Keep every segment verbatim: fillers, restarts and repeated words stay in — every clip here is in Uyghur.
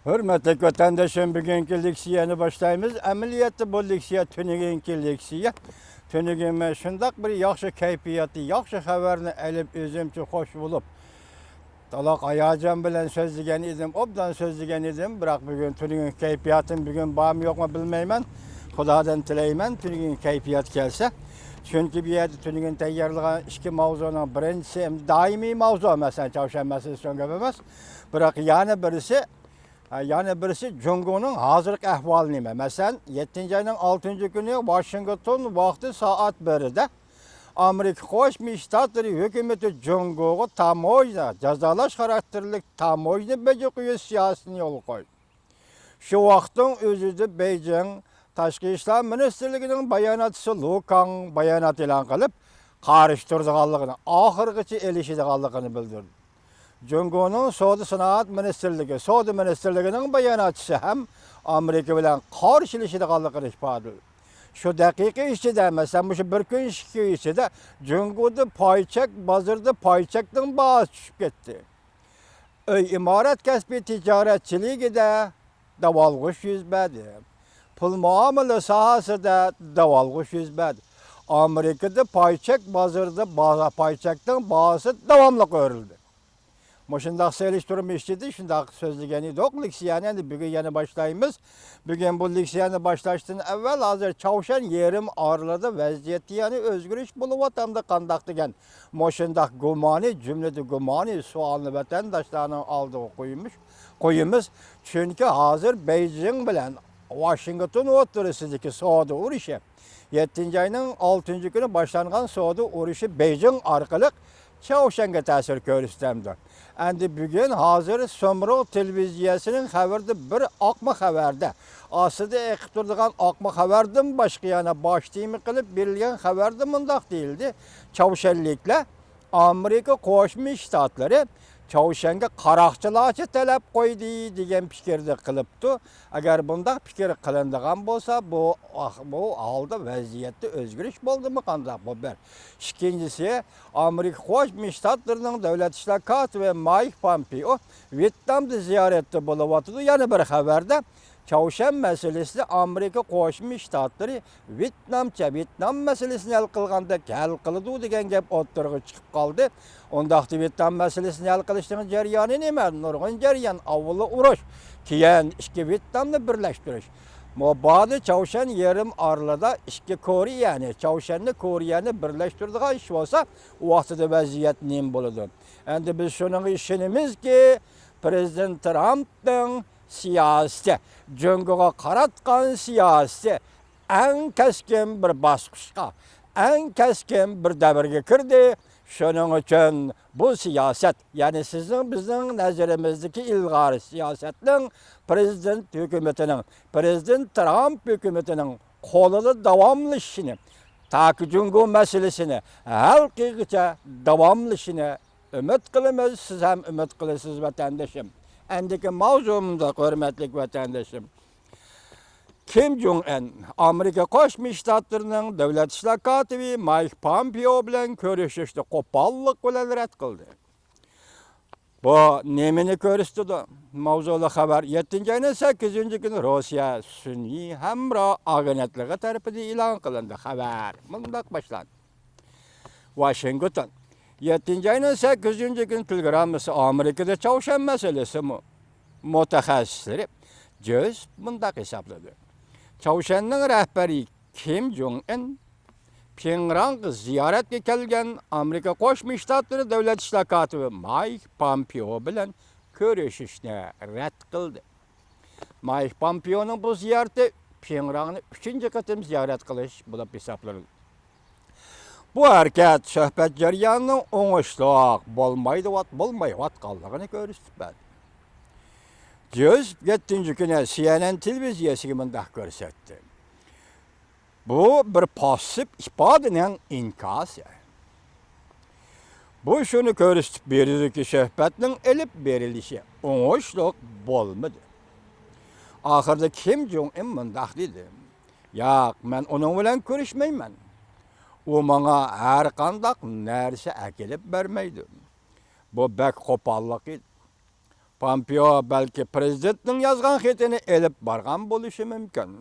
ھۆرمەتلىك ۋەتەنداشلىرىم، بۈگۈنكى لېكسىيەنى باشلايمىز. ئەمەلىيەتتە بۇ لېكسىيە تۈنۈگۈنكى لېكسىيە. تۈنۈگۈن مەن شۇنداق بىر ياخشى كەيپىياتتا، ياخشى خەۋەرنى ئېلىپ، ئۆزۈمچە خوش بولۇپ، تولۇق ھاياجان بىلەن سۆزلىگەن ئىدىم، ئوبدان سۆزلىگەن ئىدىم. بىراق بۈگۈن تۈنۈگۈنكى كەيپىياتىم بۈگۈن بارمۇ يوقمۇ بىلمەيمەن. خۇدادىن تىلەيمەن، تۈنۈگۈن كەيپىيات كەلسە. چۈنكى بۇ يەردە تۈنۈگۈن تەييارلىغان ئىككى ماۋزۇنىڭ بىرىنچىسى، دائىمىي ماۋزۇ، مەسىلەن، چاۋشيەن مەسىلىسى ئۈچۈن گەپ ئەمەس. بىراق يەنە بىرسى، ھە، يەنە بىرسى جۇڭگونىڭ ھازىرقى ئەھۋالى نېمە؟ مەسىلەن، يەتتىنچى ئاينىڭ ئالتىنچى كۈنى ۋاشىنگتون ۋاقتى سائەت بىردە ئامېرىكا قوشما شتاتلىرى ھۆكۈمىتى جۇڭگوغا تاموژنا، جازالاش خاراكتېرلىك تاموژنا بېجى قويۇش سىياسىتىنى يولغا قويدى. شۇ ۋاقىتنىڭ ئۆزىدە بېيجىڭ تاشقى ئىشلار مىنىستىرلىكىنىڭ باياناتچىسى لۇ كاڭ بايانات ئېلان قىلىپ، قارشى تۇرىدىغانلىقىنى، ئاخىرغىچە ئېلىشىدىغانلىقىنى بىلدۈردى. جۇڭگونىڭ سودا سانائەت مىنىستىرلىكى، سودا مىنىستىرلىكىنىڭ باياناتچىسى ھەم ئامېرىكا بىلەن قارشىلىشىدىغانلىقىنى ئىپادىلىدى. شۇ دەقىقە ئىچىدە، مەسىلەن، مۇشۇ بىر كۈن، ئىككى كۈن ئىچىدە جۇڭگودا پاي چەك، بازىرىدا پاي چەكنىڭ باھاسى چۈشۈپ كەتتى. ئۆي ئىمارەت كەسپى تىجارەتچىلىكىدە داۋالغۇش يۈز بەردى. پۇل مۇئامىلە ساھەسىدە داۋالغۇش يۈز بەردى. ئامېرىكىدا پاي چەك بازىرىدا با-، پاي چەكنىڭ باھاسى داۋاملىق ئۆرلىدى. مۇشۇنداق سېلىشتۇرما ئىچىدە شۇنداق سۆزلىگەن ئىدۇق، لېكسىيەنى ئەمدى بۈگۈن يەنە باشلايمىز. بۈگۈن بۇ لېكسىيەنى باشلاشتىن ئەۋۋەل، ھازىر چاۋشيەن يېرىم ئارىلىدا ۋەزىيەتتە يەنە ئۆزگىرىش بولۇۋاتامدۇ قانداق دېگەن مۇشۇنداق گۇمانىي، جۈملىدە گۇمانىي سوئالنى ۋەتەنداشلارنىڭ ئالدىغا قويمىش-، قويىمىز. چۈنكى ھازىر بېيجىڭ بىلەن ۋاشىنگتون ئوتتۇرىسىدىكى سودا ئۇرۇشى، يەتتىنچى ئاينىڭ ئالتىنچى كۈنى باشلانغان سودا ئۇرۇشى بېيجىڭ ئارقىلىق چاۋشيەنگە تەسىر كۆرسىتەمدۇ؟ ئەمدى بۈگۈن ھازىر سۇمرۇغ تېلېۋىزىيەسىنىڭ خەۋىرىدە بىر ئاقما خەۋەردە، ئاستىدا ئېقىپ تۇرىدىغان ئاقما خەۋەردىن باشقا يەنە باش تېما قىلىپ بېرىلگەن خەۋەردە مۇنداق دېيىلدى: چاۋشيەنلىكلەر ئامېرىكا قوشما شتاتلىرى چاۋشيەنگە قاراقچىلارچە تەلەپ قويدى دېگەن پىكىردە قىلىپتۇ. ئەگەر بۇنداق پىكىر قىلىنىدىغان بولسا، بۇ، بۇ ھالدا ۋەزىيەتتە ئۆزگىرىش بولدىمۇ قانداق؟ بۇ بىر. ئىككىنچىسى، ئامېرىكا قوشما شتاتلىرىنىڭ دۆلەت ئىشلار كاتىپى مايك پامپېئو ۋيېتنامدا زىيارەتتە بولۇۋاتىدۇ. يەنە بىر خەۋەردە، چاۋشيەن مەسىلىسىنى ئامېرىكا قوشما شتاتلىرى ۋيېتنامچە، ۋيېتنام مەسىلىسىنى ھەل قىلغاندەك ھەل قىلىدۇ دېگەن گەپ ئوتتۇرىغا چىقىپ قالدى. ئۇنداقتا ۋيېتنام مەسىلىسىنى ھەل قىلىشنىڭ جەريانى نېمە؟ نۇرغۇن جەريان. ئاۋۋىلى ئۇرۇش، كېيىن ئىككى ۋيېتنامنى بىرلەشتۈرۈش. مۇبادا چاۋشيەن يېرىم ئارىلىدا ئىككى كورېيەنى، چاۋشيەننى، كورېيەنى بىرلەشتۈرىدىغان ئىش بولسا، ئۇ ۋاقتىدا ۋەزىيەت نېمە بولىدۇ؟ ئەمدى بىز شۇنىڭغا ئىشىنىمىزكى، پىرېزىدېنت ترامپنىڭ سىياسىتى، جۇڭگوغا قاراتقان سىياسىتى ئەڭ كەسكىن بىر باسقۇچقا، ئەڭ كەسكىن بىر دەۋرگە كىردى. شۇنىڭ ئۈچۈن بۇ سىياسەت، يەنى سىزنىڭ، بىزنىڭ نەزىرىمىزدىكى ئىلغار سىياسەتنىڭ پىرېزىدېنت ھۆكۈمىتىنىڭ، پىرېزىدېنت ترامپ ھۆكۈمىتىنىڭ قولىدا داۋاملىشىشىنى، تاكى جۇڭگو مەسىلىسىنى ھەل قىلغىچە داۋاملىشىشىنى ئۈمىد قىلىمىز، سىز ھەم ئۈمىد قىلىسىز، ۋەتەندىشىم. ئەندىكى ماۋزۇ مۇنداق، ھۆرمەتلىك ۋەتەندىشىم. كىم جۇڭ ئىن ئامېرىكا قوشما شتاتلىرىنىڭ دۆلەت ئىشلار كاتىپى مايك پامپېئو بىلەن كۆرۈشۈشنى قوپاللىق بىلەن رەت قىلدى. بۇ نېمىنى كۆرسىتىدۇ؟ ماۋزۇلۇق خەۋەر يەتتىنچى ئاينىڭ سەككىزىنچى كۈنى روسىيە سۈنئىي ھەمراھ ئاگېنتلىقى تەرىپىدىن ئېلان قىلىندى. خەۋەر مۇنداق باشلاندى. ۋاشىنگتون، يەتتىنچى ئاينىڭ سەككىزىنچى كۈنى تېلېگراممىسى. ئامېرىكىدا چاۋشيەن مەسىلىسى مۇ-، مۇتەخەسسىسلىرى جوزېف مۇنداق ھېسابلىدى: چاۋشيەننىڭ رەھبىرى كىم جۇڭ ئىن پىڭرانغا زىيارەتكە كەلگەن ئامېرىكا قوشما شتاتلىرى دۆلەت ئىشلار كاتىپى مايك پامپېئو بىلەن كۆرۈشۈشنى رەت قىلدى. مايك پامپېئونىڭ بۇ زىيارىتى پىڭراننى ئۈچىنچى قېتىم زىيارەت قىلىش بولۇپ ھېسابلىنىدۇ. بۇ ھەرىكەت سۆھبەت جەريانىنىڭ ئوڭۇشلۇق بولمايدىغان، بولمايۋاتقانلىقىنى كۆرسىتىپ بەردى. جوزېف يەتتىنچى كۈنى سىئېنئېن تېلېۋىزىيەسىگە مۇنداق كۆرسەتتى: بۇ بىر پاسسىپ ئىپادىنىڭ ئىنكاسى. بۇ شۇنى كۆرسىتىپ بېرىدۇكى، سۆھبەتنىڭ ئېلىپ بېرىلىشى ئوڭۇشلۇق بولمىدى. ئاخىرىدا كىم جۇڭ ئىن مۇنداق دېدى: ياق، مەن ئۇنىڭ بىلەن كۆرۈشمەيمەن. ئۇ ماڭا ھەرقانداق نەرسە ئەكېلىپ بەرمەيدۇ. بۇ بەك قوپاللىق ئىدى. پامپېئو بەلكى پىرېزىدېنتنىڭ يازغان خېتىنى ئېلىپ بارغان بولۇشى مۇمكىن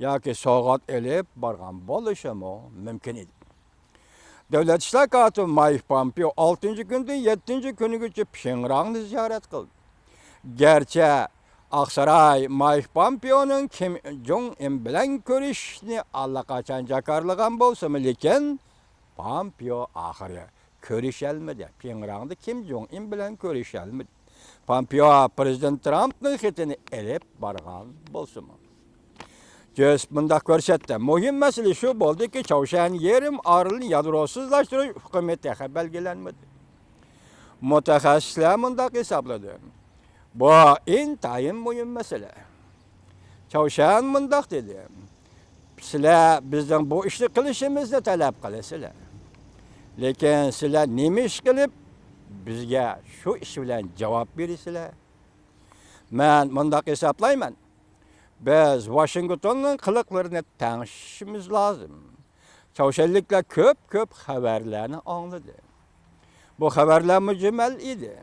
ياكى سوۋغات ئېلىپ بارغان بولۇشىمۇ مۇمكىن ئىدى. دۆلەت ئىشلار كاتىپى مايك پامپېئو ئالتىنچى كۈندىن يەتتىنچى كۈنىگىچە پىڭراننى زىيارەت قىلدى. گەرچە ئاقساراي مايك پامپېئونىڭ كىم جوڭ ئىن بىلەن كۆرۈشۈشنى ئاللىقاچان جاكارلىغان بولسىمۇ، لېكىن پامپېئو ئاخىرى كۆرۈشەلمىدى. پىڭراندا كىم جوڭ ئىن بىلەن كۆرۈشەلمىدى. پامپېئو پىرېزىدېنت ترامپنىڭ خېتىنى ئېلىپ بارغان بولسىمۇ. جوزېف مۇنداق كۆرسەتتى، مۇھىم مەسىلە شۇ بولدىكى، چاۋشيەن يېرىم ئارىلىنى يادروسىزلاشتۇرۇش ئۇقۇمى تېخى بەلگىلەنمىدى. مۇتەخەسسىسلەر مۇنداق ھېسابلىدى، بۇ ئىنتايىن مۇھىم مەسىلە. چاۋشيەن مۇنداق دېدى، سىلەر بىزنىڭ بۇ ئىشنى قىلىشىمىزنى تەلەپ قىلىسىلەر. لېكىن سىلەر نېمە ئىش قىلىپ، بىزگە شۇ ئىش بىلەن جاۋاب بېرىسىلەر؟ مەن مۇنداق ھېسابلايمەن، بىز ۋاشىنگتوننىڭ قىلىقلىرىنى تەڭشىشىمىز لازىم. چاۋشيەنلىكلەر كۆپ-كۆپ خەۋەرلەرنى ئاڭلىدى. بۇ خەۋەرلەر مۇجمەل ئىدى.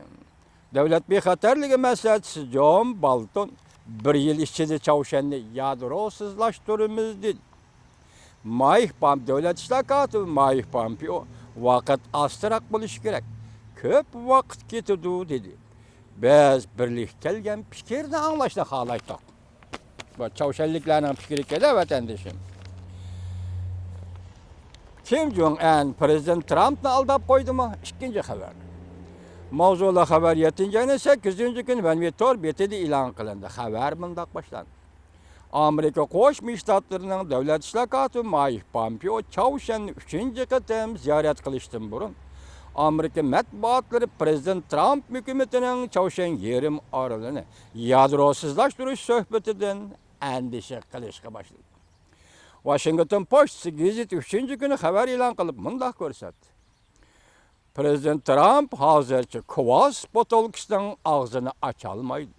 دۆلەت بىخەتەرلىكى مەسلىھەتچىسى جون بولتون بىر يىل ئىچىدە چاۋشيەننى يادروسىزلاشتۇرىمىز دېدى. مايك پام-، دۆلەت ئىشلار كاتىپى مايك پامپېئو ۋاقىت ئاستىراق بولۇشى كېرەك. كۆپ ۋاقىت كېتىدۇ دېدى. بىز بىرلىككە كەلگەن پىكىرنى ئاڭلاشنى خالايتتۇق. بۇ چاۋشيەنلىكلەرنىڭ پىكرى كېلە، ۋەتەندىشىم. كىم جوڭ ئەن پىرېزىدېنت ترامپنى ئالداپ قويدىمۇ؟ ئىككىنچى خەۋەر. ماۋزۇلۇق خەۋەر يەتتىنچى ئاينىڭ سەككىزىنچى كۈنى ۋەنۋى تور بېتىدە ئېلان قىلىندى. خەۋەر مۇنداق باشلاندى. ئامېرىكا قوشما شتاتلىرىنىڭ دۆلەت ئىشلار كاتىپى مايك پامپېئو چاۋشيەننى ئۈچىنچى قېتىم زىيارەت قىلىشتىن بۇرۇن، ئامېرىكا مەتبۇئاتلىرى پىرېزىدېنت ترامپ ھۆكۈمىتىنىڭ چاۋشيەن يېرىم ئارىلىنى يادروسىزلاشتۇرۇش سۆھبىتىدىن ئەندىشە قىلىشقا باشلىدى. ۋاشىنگتون پوچتىسى گېزىتى ئۈچىنچى كۈنى خەۋەر ئېلان قىلىپ مۇنداق كۆرسەتتى. پىرېزىدېنت ترامپ ھازىرچە كۋاس بوتۇلكىسىنىڭ ئاغزىنى ئاچالمايدۇ.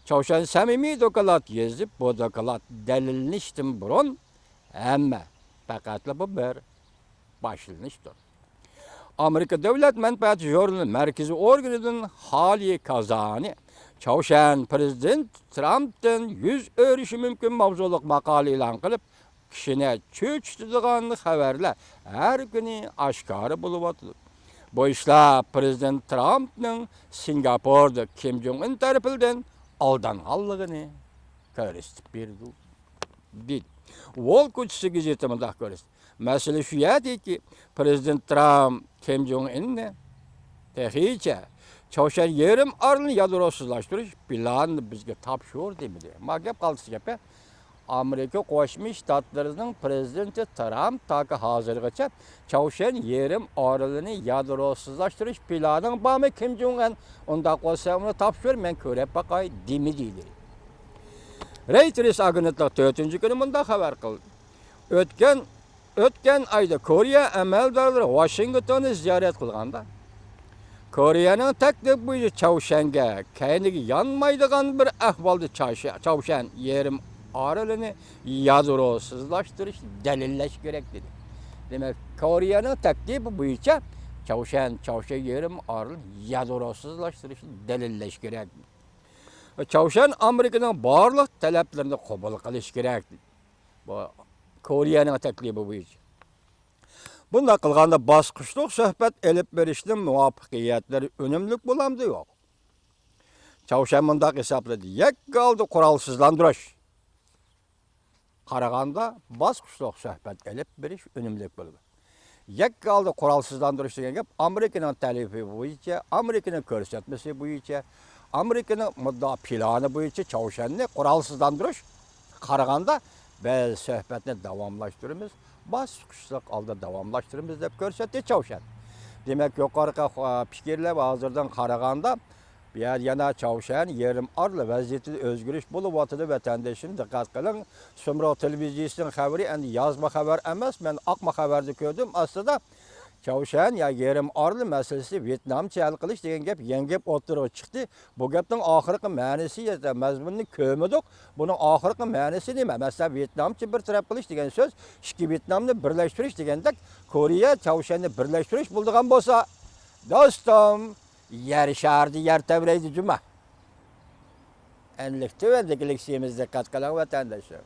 چاۋشيەن سەمىمىي دوكلات يېزىپ، بۇ دوكلات دەلىللىنىشتىن بۇرۇن ھەممە، پەقەتلا بۇ بىر باشلىنىشتۇر. ئامېرىكا دۆلەت مەنپەئەت ژۇرنىلى مەركىزىي ئورگىنىدىن خالىي كازانى چاۋشيەن پىرېزىدېنت ترامپتىن يۈز ئۆرۈشى مۇمكىن ماۋزۇلۇق ماقالە ئېلان قىلىپ، كىشىنى چۆچۈتىدىغان خەۋەرلەر ھەر كۈنى ئاشكارا بولۇۋاتىدۇ. بۇ ئىشلار پىرېزىدېنت ترامپنىڭ سىنگاپوردا كىم جوڭ ئىن تەرىپىدىن ئالدانغانلىقىنى كۆرسىتىپ بېرىدۇ، دېدى. ۋول كوچىسى گېزىتى مۇنداق كۆرسىتىدۇ. مەسىلە شۇ يەردىكى، پىرېزىدېنت ترامپ كىم جوڭ ئىننى تېخىچە چاۋشيەن يېرىم ئارىلىنى يادروسىزلاشتۇرۇش پىلانىنى بىزگە تاپشۇر دېمىدى. ما گەپ قالتىس گەپى. ئامېرىكا قوشما شتاتلىرىنىڭ پىرېزىدېنتى ترامپ تاكى ھازىرغىچە چاۋشيەن يېرىم ئارىلىنى يادروسىزلاشتۇرۇش پىلانىڭ بارمۇ، كىم جوڭ ئەن؟ ئۇنداق بولسا ئۇنى تاپشۇر، مەن كۆرۈپ باقاي دېمىدى. رەيتېرس ئاگېنتلىقى تۆتىنچى كۈنى مۇنداق خەۋەر قىلدى. ئۆتكەن، ئۆتكەن ئايدا كورېيە ئەمەلدارلىرى ۋاشىنگتوننى زىيارەت قىلغاندا، كورېيەنىڭ تەكلىپى بويىچە چاۋشيەنگە كەينىگە يانمايدىغان بىر ئەھۋالدا چاشا-، چاۋشيەن يېرىم ئارىلىنى يادروسىزلاشتۇرۇشنى دەلىللەش كېرەك دېدى. دېمەك، كورېيەنىڭ تەكلىپى بويىچە چاۋشيەن، چاۋشيەن يېرىم ئارىلىنى يادروسىزلاشتۇرۇشنى دەلىللەش كېرەك. چاۋشيەن ئامېرىكىنىڭ بارلىق تەلەپلىرىنى قوبۇل قىلىشى كېرەك. بۇ كورېيەنىڭ تەكلىپى بويىچە. بۇنداق قىلغاندا باسقۇچلۇق سۆھبەت ئېلىپ بېرىشنىڭ مۇۋەپپەقىيەتلىرى ئۈنۈملۈك بولامدۇ يوق؟ چاۋشيەن مۇنداق ھېسابلىدى، يەككە ھالدا قورالسىزلاندۇرۇش قارىغاندا باسقۇچلۇق سۆھبەت ئېلىپ بېرىش ئۈنۈملۈك بولىدۇ. يەككە ھالدا قورالسىزلاندۇرۇش دېگەن گەپ ئامېرىكىنىڭ تەلىپى بويىچە، ئامېرىكىنىڭ كۆرسەتمىسى بويىچە، ئامېرىكىنىڭ مۇددىئا پىلانى بويىچە چاۋشيەننى قورالسىزلاندۇرۇش قارىغاندا بىز سۆھبەتنى داۋاملاشتۇرىمىز، باسقۇچلۇق ھالدا داۋاملاشتۇرىمىز دەپ كۆرسەتتى چاۋشيەن. دېمەك، يۇقىرىقى خۇ-، پىكىرلەر ۋە ھازىردىن قارىغاندا، بۇ يەردە يەنە چاۋشيەن يېرىم ئارىلى ۋەزىيىتىدە ئۆزگىرىش بولۇۋاتىدۇ، ۋەتەندىشىم، دىققەت قىلىڭ. سۇمرۇغ تېلېۋىزىيىسىنىڭ خەۋىرى ئەمدى يازما خەۋەر ئەمەس، مەن ئاقما خەۋەردە كۆردۈم ئاستىدا. چاۋشيەن يا يېرىم ئارىلى مەسىلىسى ۋيېتنامچە ھەل قىلىش دېگەن گەپ يېڭى گەپ ئوتتۇرىغا چىقتى. بۇ گەپنىڭ ئاخىرقى مەنىسى يا مەزمۇنىنى كۆرمىدۇق. بۇنىڭ ئاخىرقى مەنىسى نېمە؟ مەسىلەن، ۋيېتنامچە بىر تەرەپ قىلىش دېگەن سۆز، ئىككى ۋيېتنامنى بىرلەشتۈرۈش دېگەندەك، كورېيە، چاۋشيەننى بىرلەشتۈرۈش بولىدىغان بولسا، دوستۇم، يەر شارىدا يەر تەۋرەيدۇ جۇما. ئەنلىك تۆۋەندىكى لېكسىيىمىز، دىققەت قىلىڭ، ۋەتەنداشلار.